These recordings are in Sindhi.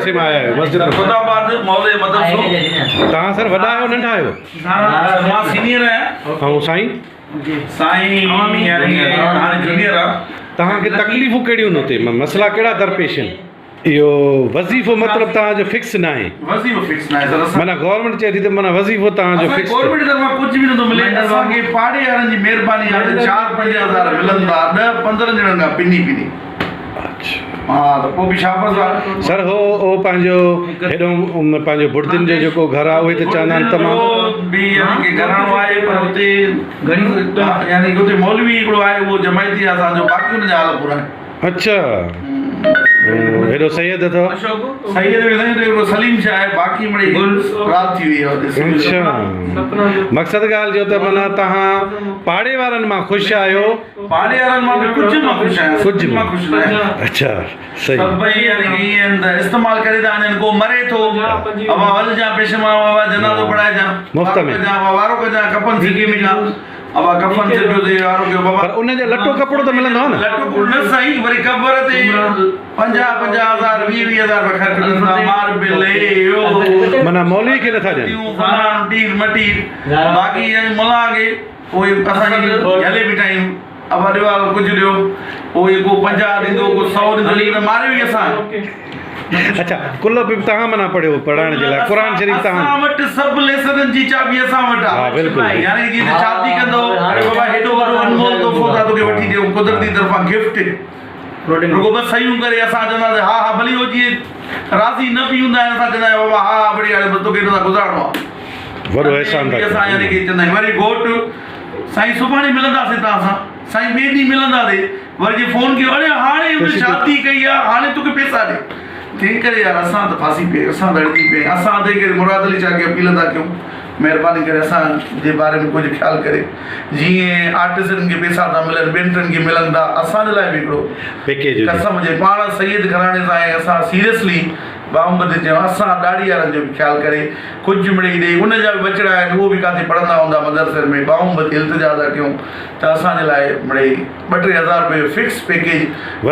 مدرسي مان آيا آهيو مسجد سر خدا آباد مولوي مدرسو. توهان سر وڏا آهيو ننڍا آهيو؟ سر مان سينيئر آهيان. ۽ سائين؟ سائين يعني هاڻي جونيئر آ. توهان کي تڪليفون ڪهڙيون آهن اتي مسئلا ڪهڙا درپيش آهن؟ اهو وظيفو مطلب توهان جو فڪس ناهي. وظيفو فڪس ناهي سر اسان. معنيٰ گورنمينٽ چئي ٿي ته معنيٰ وظيفو توهان جو اسان کي فڪس. گورنمينٽ طرفان ڪجهه به نٿو ملي اسان کي پاڙي وارن جي مهرباني آهي ته چار 5000 ملن ٿا 10 15 ڄڻن کان پني پني. اڇا. ها ته پوء به شابس آ. سر هو هو پنهنجو هيڏو پنهنجو بڙدين جو جيڪو گهر آ اهي ته چوندا آهن تمام. بڙدين جو به يعني ڪي گهراڻو آهي پر اتي يعني اتي مولوي هڪڙو آهي اهو جماعتي آ اسان جو باقي ان جا حال پورا آهن. اڇا هيڏو سيد اٿو. سيد به سائين هڪڙو سليم شاهه آهي باقي مڙئي رات ٿي وئي آهي. اڇا مقصد ڳالهه جو ته معنيٰ توهان پاڙي وارن مان خوش آهيو. پاڙي وارن مان به ڪجهه مان خوش آهيان ڪجهه مان خوش نه آهيان. اڇا صحيح. سڀئي يعني ڪي ائين آهن ته استعمال ڪري ٿا وڃن ڪو مري ٿو ابا هل جان پيشما ابا جنازو پڙهائجان مفت ۾ ابا وارو ڪجان ڪفن سيکي ملان ابا ڪفن سبيو تي وارو ڪيو بابا. پر ان جو لٽو ڪپڙو ته ملندو آهي نه. لٽو ڪپڙو نه سائين وري قبر تي 50 50 هزار 20 20 هزار رپيا خرچ ڪن ٿا ماربل هي هو. معنيٰ مولوي کي نٿا ڏين. فلاڻو ٽير مٽير باقي يعني ملان کي اهي اسان جي جهلي بيٺا آهيون ابا ڏيو آ ڪجهه ڏيو اهي ڪو 50 ڏيندو ڪو 100 ڏيندو ته ماريو ئي اسان کي. اڇا قل به توهان معنيٰ پڙهيو پڙهائڻ جي لاء قرآن شريف توهان. اسان وٽ سڀ ليسنن جي چاٻي اسان وٽ آ. ها بلڪل. يعني جيئن ته شادي ڪندو اري بابا هيڏو وڏو انمول تحفو ٿا توکي وٺي ڏيون قدرتي طرفان گفٽ رڳو بس صحيحون ڪري اسان چونداسين ها ها ڀلي هو جيئن راضي نه به هوندا آهن اسان چوندا آهيون بابا ها ها بڙي هاڻي بس توکي هن سان گذارڻو آ. وڏو احسان ٿا اسان يعني ڪي چوندا آهيون وري گهوٽ سائين سڀاڻي ملنداسين توهان سان سائين ٻئي ڏينهن ملنداسين وري جي فون ڪيو اڙي هاڻي هن شادي ڪئي آ هاڻي توکي پيسا ڏي تنهن ڪري يار اسان ته ڦاسي پيا اسان ته اڙجي پيا اسان تنهن ڪري مراد علي شاهه کي اپيل ٿا ڪيون مهرباني ڪري اسان جي باري ۾ ڪجهه خيال ڪري جيئن آرٽسٽن کي پيسا ٿا ملن ٻين ٽن کي ملن ٿا اسان جي لاء به هڪڙو پيڪيج هجي قسم هجي پاڻ سيد گهراڻي سان آهي اسان سيريسلي باهمبدي چيو اسان ڏاڙهي وارن جو به خيال ڪري ڪجهه مڙئي ڏئي ان جا به ٻچڙا آهن اهو به ڪاٿي پڙهندا هوندا مدرسن ۾ باهمبدي التجا ٿا ڪيون ته اسان جي لاء مڙئي ٻه ٽي هزار روپيه جو فڪس پيڪيج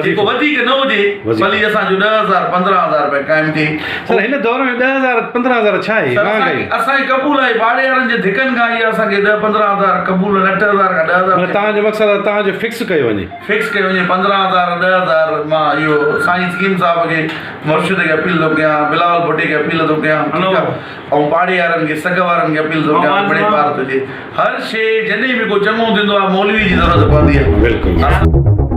جيڪو وڌيڪ نه هجي ڀلي اسان جو 10 هزار 15 هزار روپيه قائم ٿئي. سر هن دور ۾ 10 هزار 15 هزار ڇا آهي مهانگائي. اسان کي قبول آهي پاڙي وارن جي ڌڪن کان اها اسان کي 10 15 هزار قبول آهن 8 هزار کان 10 هزار. معنيٰ توهان جو مقصد آهي توهان جو فڪس ڪيو وڃي. فڪس ڪيو وڃي 15 هزار 10 هزار مان اهو سائين سڪيم صاحب کي مرشد کي اپيل ٿو ڪيان بلاول ڀٽي کي اپيل ٿو ڪيان ٺيڪ آ ۽ پاڙي وارن کي سگهه وارن کي اپيل ٿو ڪيان ته بڙي پار ٿجي هر شي جڏهن به ڪو چڱو ٿيندو آ مولوي جي ضرورت پوندي آ بلڪل.